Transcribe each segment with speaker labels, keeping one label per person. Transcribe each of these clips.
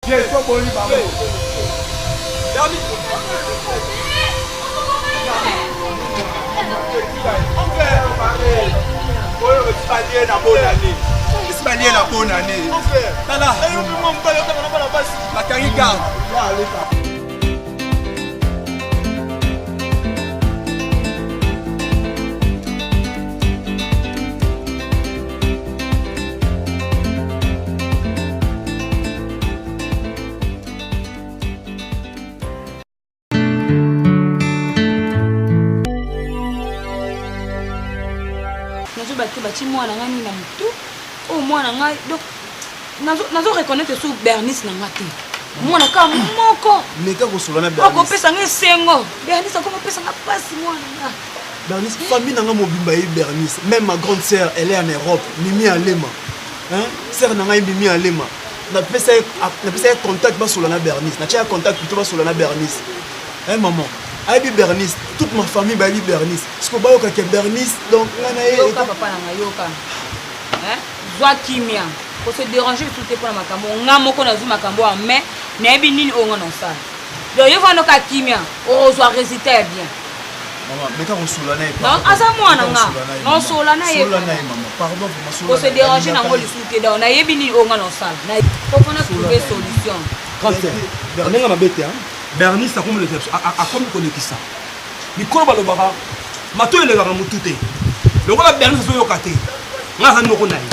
Speaker 1: Balie na bonne année. Tala. Bakangi garde.
Speaker 2: Nazoba te batie mwana ngai nini na motu oyo mwana ngai donc nazo reconnaître su bernice na ngai te mwana kaka moko
Speaker 3: meka kosolola na bernice
Speaker 2: akopesa ngai esengo bernice akopesa ngai mpasi mwana ngai
Speaker 3: bernice famille na ngai mobimba ye bernice même ma grande sœur elle est en europe mimi alema hein sœur na ngai mimi alema napesa ye napesa ye contact basolola na bernice natia ye contact plutôt basolola na bernice hein maman ayebi bernice toute ma famille bayebi bernice siko bayoka ke bernice donc ngai na ye
Speaker 2: yoka papa na ngai yoka hein zwa kimia ko se déranger lisusu te mpo na makambo nga moko nazwi makambo ya mais nayebi nini oyo nga nasala donc yo vanda oka kimia okozwa résultat ya bien
Speaker 3: Maman, meka kosolola na ye.
Speaker 2: Donc aza mwana nga. Naosolola na ye.
Speaker 3: Solola na ye maman. Pardon vraiment
Speaker 2: solola. Ko se déranger nango lisusu te donc nayebi nini oyo nga naosala. Faut na trouver solution.
Speaker 4: Grande sœur. Ndenge mabe te hein. Bernice akomi akomi kolekisa. Mikolo balobaka mato elekaka mutu te. Lokola Bernice azoyoka te. Nga aza noko na ye.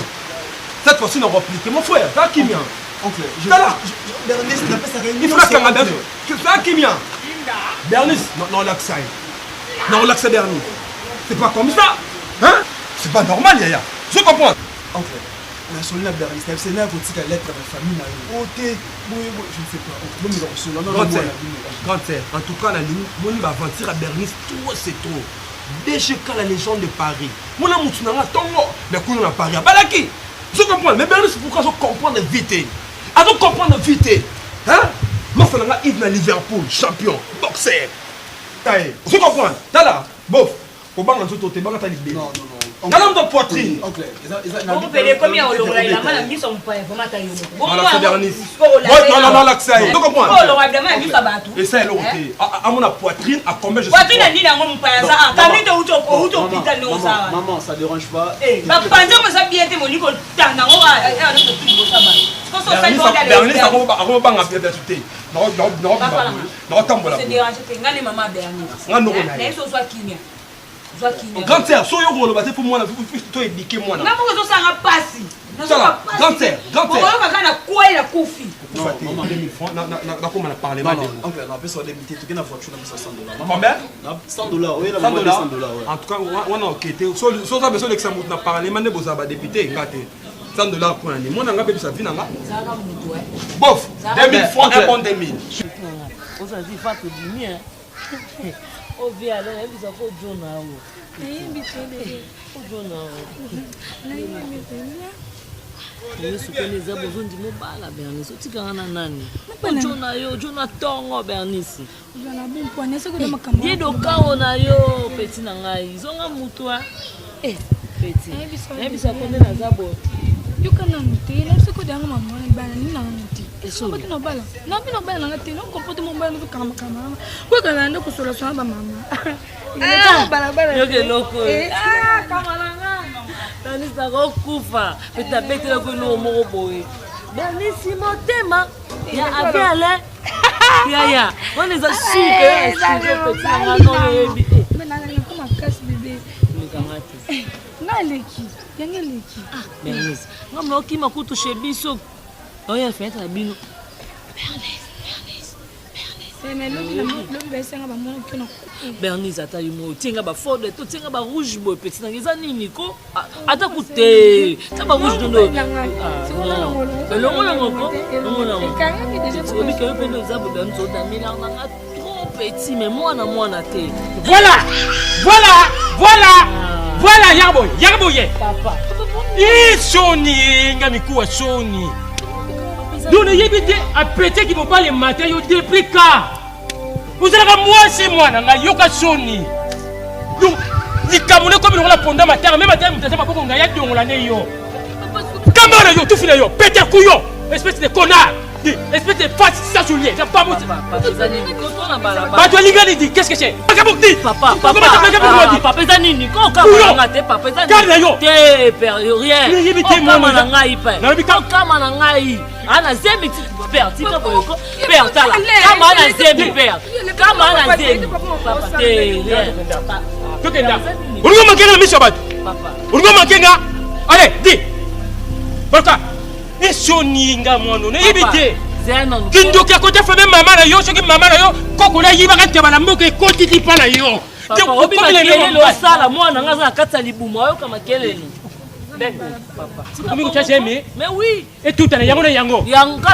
Speaker 4: Cette fois-ci nako appliquer mon frère, za kimia.
Speaker 3: Oncle, je
Speaker 4: Tala.
Speaker 3: Bernice napesaka
Speaker 4: Il faut nakanga Bernice. Za kimia. Bernice, naolakisa ye. Naolakisa Bernice. C'est pas comme ça. Hein? C'est pas normal yaya. Je comprends.
Speaker 3: Oncle, nasoli na Bernice, nayebisa ye nakotika lettre na famille na yo. O te, boye boye, je ne sais pas. Oncle, bomeka kosolola na
Speaker 4: Grande
Speaker 3: mwana
Speaker 4: sœur,
Speaker 3: bino.
Speaker 4: grande sœur, en tout cas, nalingi moni ba aventure ya Bernice, trop c'est trop. DGK la légende de Paris. Mona mutu na nga tongo, mais kuna na Paris abalaki. Je comprends, mais Bernice pourquoi je comprendre vite? Azo comprendre vite. Hein? Masa na nga Yves na Liverpool, champion, boxer. Taye, je comprends. Tala, bof. Kobanga nzoto te, banga ta libele.
Speaker 3: Non, non, non.
Speaker 4: Tala moto poitrine.
Speaker 3: Oncle, eza eza
Speaker 2: Bongo pele ekomi ya kolongola elamba na miso ya mopaya vraiment ata yo moko. Bongo
Speaker 4: Malakisa
Speaker 2: yango,
Speaker 4: Bernice.
Speaker 2: sikoyo
Speaker 4: Moi,
Speaker 2: olanda
Speaker 4: non, non,
Speaker 2: yango.
Speaker 4: nalakisa ye. Tu comprends?
Speaker 2: Sikoyo olongola bilamba na miso ya bato.
Speaker 4: Esa eloko te. Amona poitrine, à combien je suis
Speaker 2: Poitrine na
Speaker 4: fort.
Speaker 2: nini yango mopaya aza
Speaker 3: Non,
Speaker 2: ah,
Speaker 3: maman.
Speaker 2: kandi te outi outi
Speaker 3: Maman,
Speaker 2: hôpital ndenge oza
Speaker 3: maman,
Speaker 2: wana.
Speaker 3: maman, ça dérange pas.
Speaker 2: Eh, bapanzi yango eza bien te molingi kotanda yango liboso ya bato. Sikoyo soki osali bongo nde
Speaker 4: Bernice
Speaker 2: alobi.
Speaker 4: akobanga bato te. Nakotambola.
Speaker 2: Se dérange te nga nde mama Bernice.
Speaker 4: Nga noko na ye.
Speaker 2: Naye so ozwa kimia. Zwa kimia.
Speaker 4: Grande sœur, soki okoloba te mpo mwana to éduquer mwana.
Speaker 2: Nga moko ezosala nga pasi.
Speaker 4: Tala, grande sœur, grande sœur.
Speaker 2: Okoyoka kaka na kwai na kufi.
Speaker 4: Kokufa te. 2000 francs nakoma na parlement
Speaker 3: Non, non,
Speaker 4: debout.
Speaker 3: oncle, napesa yo 2000 te, tokei na voiture napesa 100 dollars. Maman,
Speaker 4: Combien?
Speaker 3: na 100 dollars, oyela
Speaker 4: 100
Speaker 3: maman
Speaker 4: dollars
Speaker 3: 200 dollars, ouais.
Speaker 4: En tout cas, wana oke te. So oza besoin olekisa moto na parlement nde bozala badepute nga te. 100 dollars mpo na nini? Mwana nga abebisa vie na nga.
Speaker 2: Zalaka moto eh.
Speaker 4: Bof, 2000 francs, un bon 2000.
Speaker 5: ozali fatu dimi ovi alo nayebisa ko jona o ojona o yesu koni eza bozondi mobala bernice otikanga na nani ojona yo ojona ntongo bernice ye dokao na yo peti na ngai zonga mutu peti nayebisa ko nde naza boye
Speaker 6: yoka nanu te nayebi soki odeanga mama wana libala nini nanga nanu te soki nobala nabi nobala nanga te nokomporte mobala nozokanga makambo nanga koyekana nde kosolasola bamama
Speaker 5: yoka eloko kama nanga bernice nakokufa peti abetelaki eloko moko boye bernisi motema ya abi alain yaya wana eza suka ya suka peti nanga noyebi
Speaker 6: makasi bebe
Speaker 5: olekanga te
Speaker 6: nga aleki yango eleki
Speaker 5: ah bernice nga mna okima kutu chez biso oyo ya fenêtre na bino bernice bernice
Speaker 6: bernice lobi baesanga bamonaki na
Speaker 5: bernice ata yo moko otie nga bafode to otie nga barouge boye peti nanga eza nini ko ata kute ta barouge nono elongola moko obikayo mpe nde oza boye bernice odamela nanga trop petit mais mwana mwana te
Speaker 7: voilà voilà voilà voilà yaka boye yaka boye
Speaker 5: papa
Speaker 7: i soni nga mikuwa soni donc nayebi te apeteki mobali emata yo depuis ka ozalaka mwasi mwana ngai yoka soni donc likambo nekomi lokola ponda matanga me matanga moto aza maboko ngai adongola nde yo kamba na yo tufi na yo pete kuyo espèce de connard espèce de. soulier bato alingani di qu'est ce que c'est makambo
Speaker 5: papa papa papa eza nini kokanga te papa eza
Speaker 7: nini na yo
Speaker 5: te père rien okama na ngai pe okama na ngai ana zemi père tika boye ko père tala kama ana zemi père kama ana zemi papa te rien
Speaker 7: tokenda olingo manke nga na miso ya bato olingo manke nga allez di balka esoni nga mwana nayebi te kindoki akota fame mama na yo soki mama na yo koko nayibaka ntaba na mboka ekotiki mpa na yo
Speaker 5: osala mwana nga aza na kati ya libumu ayoka makelele
Speaker 7: okomi kotya zemi
Speaker 5: mais oui
Speaker 7: etutana yango na yango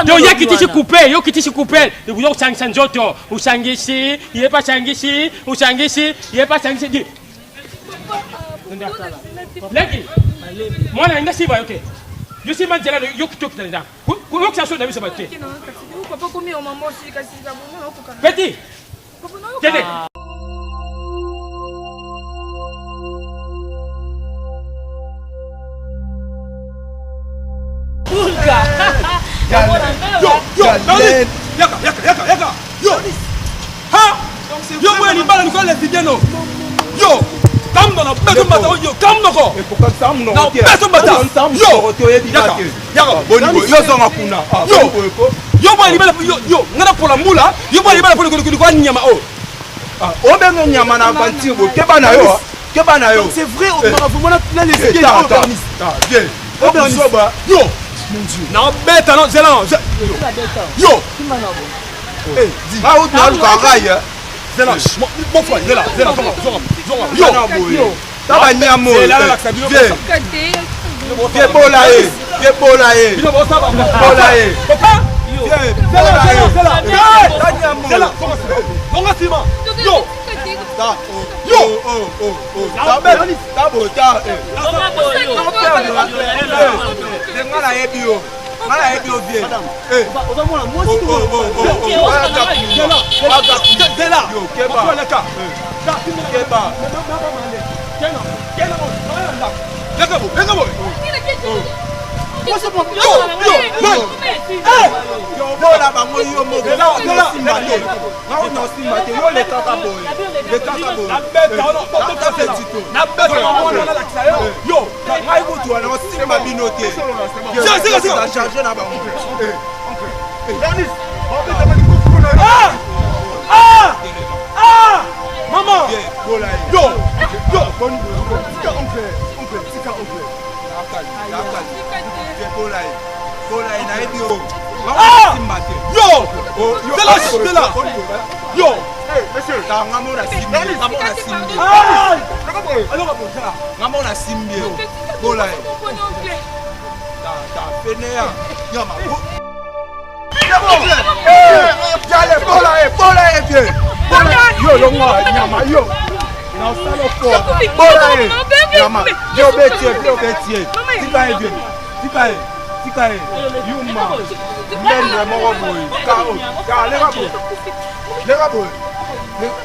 Speaker 7: to ye kitisi coupe yo kitisi coupe yo kosangisa nzoto osangisi ye mpe asangisi osangisi ye mpe asangisi di leki mwana nga simba yo te yo simba nzela yo tokita nzela koyokisa so na biso bato te petit kende.
Speaker 4: Yo, yo, yaka, yaka, yaka, yaka, yo. Ha! Yo boya libala lokola lesbienne. Yo! Kamno na beto mbata yo kamno ko. Na beto mbata. Yo! Yaka, yaka.
Speaker 1: Boni yo zonga kuna.
Speaker 4: Yo! Yo boya libala yo yo ngana pola mbula, yo boya libala pola ko nyama o.
Speaker 1: Obenga nyama na aventure bo keba na yo. Keba na yo.
Speaker 3: C'est vrai, on va vraiment la lesbienne.
Speaker 1: Viens. Obenga
Speaker 4: Yo! Mon Dieu. Na beta no zela no. Yo!
Speaker 1: Ah, naluka ngai.
Speaker 4: Zela, mon frère, zela, zela, zonga, zonga, zonga.
Speaker 1: Yo! Ta banyama oyo. Viens bola ye. Viens bola ye. Bola ye.
Speaker 4: Viens, zela, zela, zela. Zela, zonga nsima. Zonga nsima. Yo!
Speaker 1: Yo! Oh, oh, oh. Ta bo ta. Nga nayebi yo. Nga nayebi yo vie.
Speaker 3: Ozamona mwasi
Speaker 4: Zela.
Speaker 1: Keba. Keba.
Speaker 4: Leka bo, leka bo.
Speaker 1: Bola bango yo moko. Nga te. Nga osimba te. Yo lekaka boye. Lekaka boye.
Speaker 4: Nabeta yo.
Speaker 1: Ngai kutu wana osimba bino te. Charge na bango.
Speaker 4: Ah! Ah! Ah! Maman! Yo! Yo!
Speaker 1: Tika oncle, oncle, tika oncle. Bola ye. Bola ye nayebi yo.
Speaker 4: Ah! Yo! Zela, zela! Yo!
Speaker 1: Nga mona simbi. Nga mona simbi.
Speaker 4: Ah!
Speaker 1: Nga mona simbi yo. Bola ye. Ta ta feneya. Nyama. Jale bola ye, bola ye vieux. Bola yo longwa nyama yo. Na osala fort. Bola ye. Nyama. Yo betie, yo betie. Tika ye vieux. Tika ye. Tika ye. Yuma. Mbendre moko boye. Ka o. Ka leka boye. Leka boye.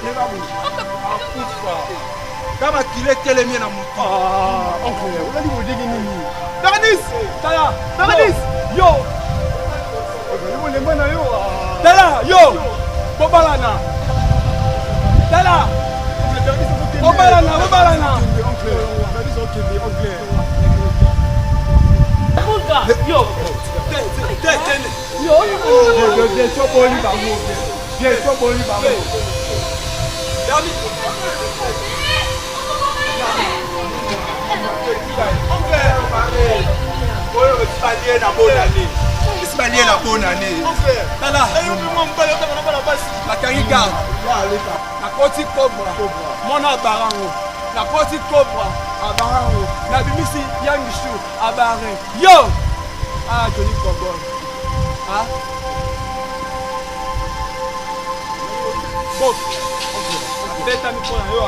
Speaker 1: Leka boye. Akufa. Kama kile etelemi na motu.
Speaker 3: Ah, oncle, olali bodenge nini?
Speaker 4: Bernice!
Speaker 3: Tala,
Speaker 4: Bernice! Yo!
Speaker 3: Olemba na yo.
Speaker 4: Tala, yo! Bobalana. Tala! Bobalana, bobalana.
Speaker 5: Yo!
Speaker 1: Viens, toboli bango. Viens, toboli bango. Oyo esibalie na bonane. Esibalie na bonane.
Speaker 4: Tala. Bakangi garde. Nakoti cobra. Mwana abarango. Nakoti cobra. Abarango. Nabimisi yangishu abare. Yo! Ah, Johnny Cobol. Ah. Bon. Abetami mpo na yo.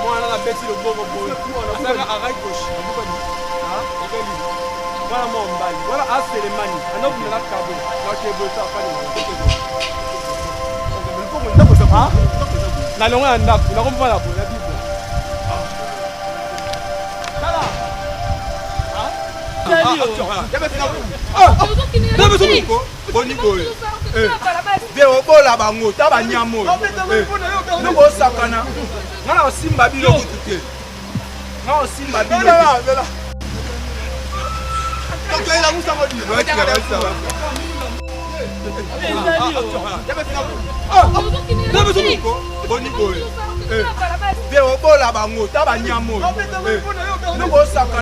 Speaker 4: Mwana nabeti loboko boye azaka arai gauche mwana mwa mobali wana aselemani anokunda na kabo na longo ya ndako nakomfana boye na bible tala.
Speaker 1: Boni boye ve obola bango ta banyama oyo noko osakana nga na osimba bino kutu te nga osimba bino. Boni boye ve obola bango ta banyama oyo noko osakana.